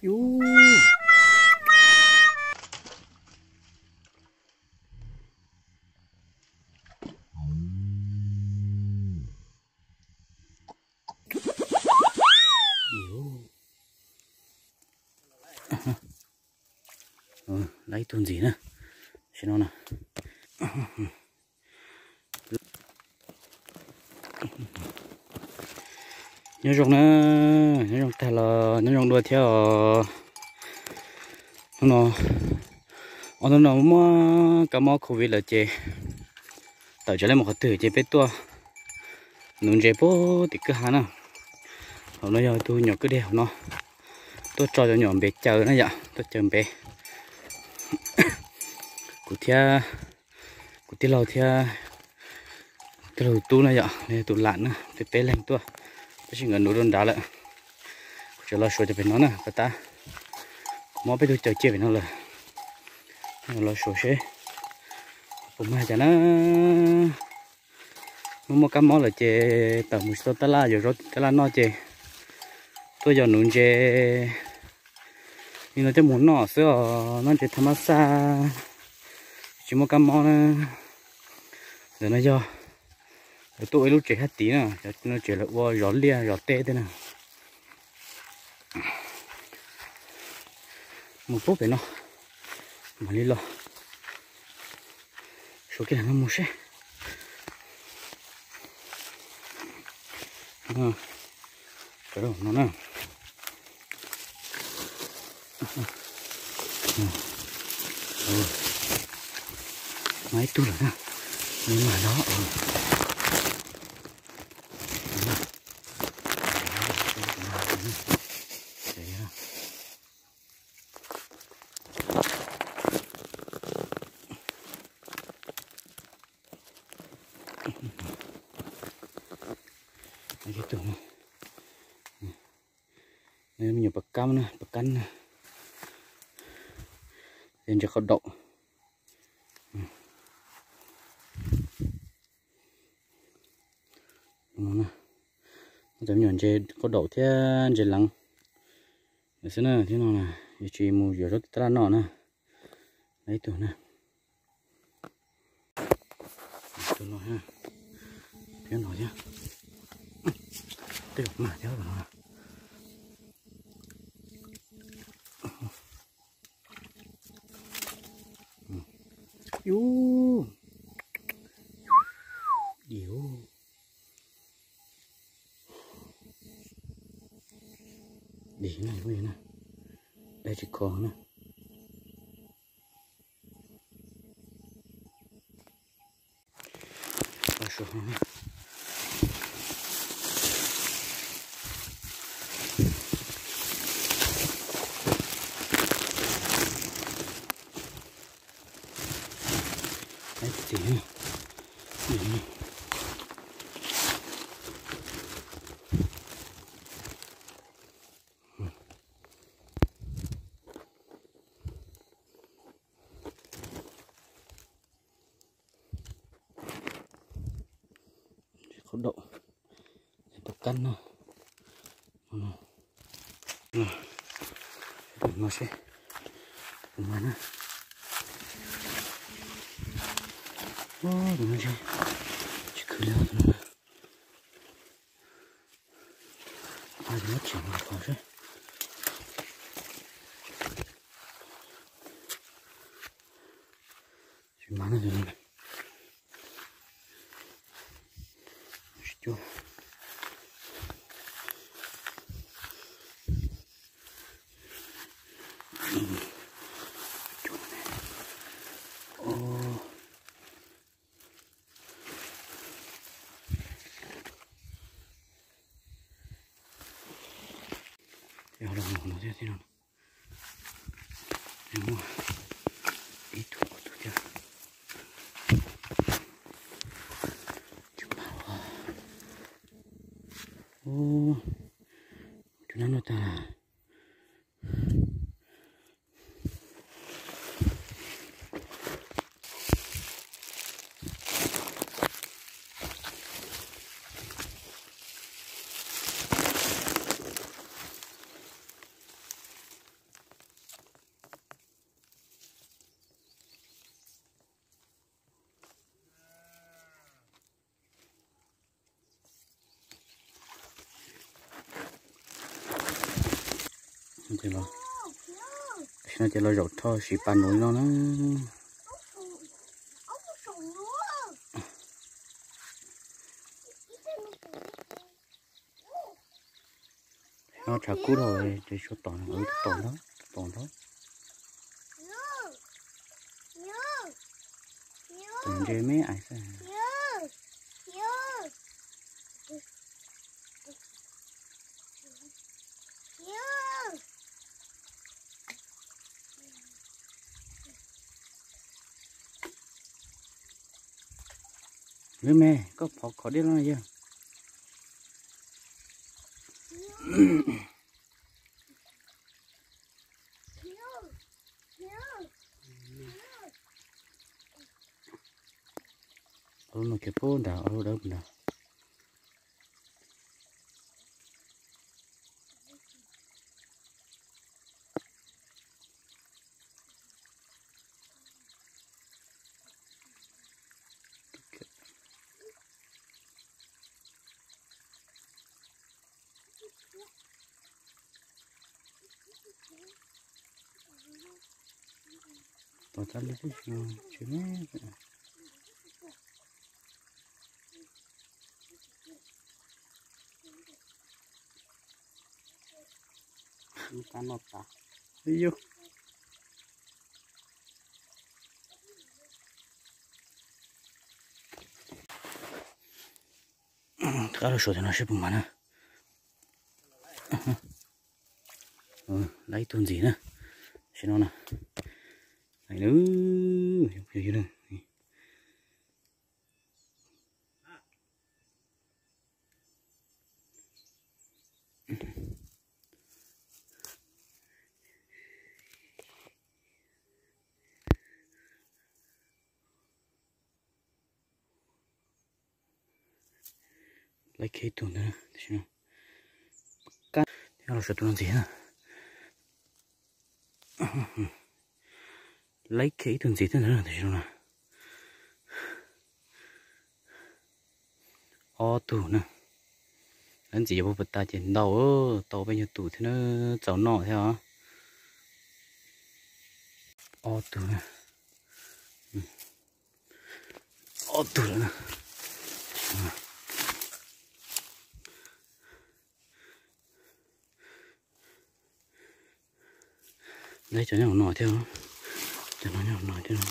Yus. Lab ib tug ntxiv na, sim no na. Nyob zoo na, nyob zoo tag los nyob zoo dua thiab os. Hnub no, ob hnub no muaj kab mob covid lawm ces tawm tsev lawm mus qhov twg ces peb tuaj nuv ntses puag tim kwj ha na. Hauv no yog tus nyuam kwj deg hauv no, tuaj tso cov nyuam npe caw na yom, tuaj caw npe. Kuv thiab kuv tij laug thiab tij laug tub na yom, tus lam na, peb peb leeg tuaj, tab sis nkawd nuv rau nrad lawm. Kuv tseem los suav cov pem no na, pas tab kuv mob peb tug caw cia pem no lawm. Los suav seb puas mag cas na. Muaj muaj kab mob lawm ces tawm mus tsis tau tab laj, yuav zaub tab laj noj ces tuaj yos nuv ntses li no coj mus noj xwb os, noj ntses thaj mab xaj, tsis muaj kab mob na. Ntawm no yog lawv tuaj ua ib lub tsev hab tid na, cov no tsev lawv ua zov liaj zov teb tej na. Mus pub pem no, mam li los suav kiag no mus seb. Cov no na. Mas ib tug lawm na, mas no. Ib tug no, me nyuam pas kab na, pas kab na, ntses qau daum. Cov me nyuam ntses qau daum thiab ntses leev xwb na, thiab no na, yuav tsis mus yuav zaub tab laj noj na. Ib tug na. Tus no thiab. Thiab no thiab. Tej zaum mas thiab no. Yus. Dim. Dim na, dim na. Dai tsis kho na. Qhov daum, tus kab no, no seb, no na, tus no tsis khwv li tus no. Muab tsev mas qhov seb. Tsis mas no tus no. Tsis cuag. Yog los no thiab thiab no. Muaj ib tug tus thiab. Tsis mas. Tus no no tag. Ces los, tam sim no ces los zaum rho siv pas nuv li no na. No tshav kub dhau, ces suav tom no, tom no, tom no. Tus ntse me ais xwb. Lub me, koj phov khov diab los yog? Ob lub no kiag puag nrad, ob lub dawb puag nrad. Tos txaj li tib si tsis me. Yus, rov qab los suav tam no seb puas mag na. Lab ib tug ntxiv na, tam sim no na. Lab kiag ib tug ntawd, kab thiab los saum tus no ntxiv na. Lab kiag ib tug ntxiv thiab ntawd tam sim no na. Ob tug na. Lab ntxiv yuav puag puas tas ces ntau, tau peb nyuag tus thiab na, txaus noj thiab os. Ob tug na. Ob tug lawm na. Lab cov nyob hauv no thiab, cov no nyob hauv no thiab.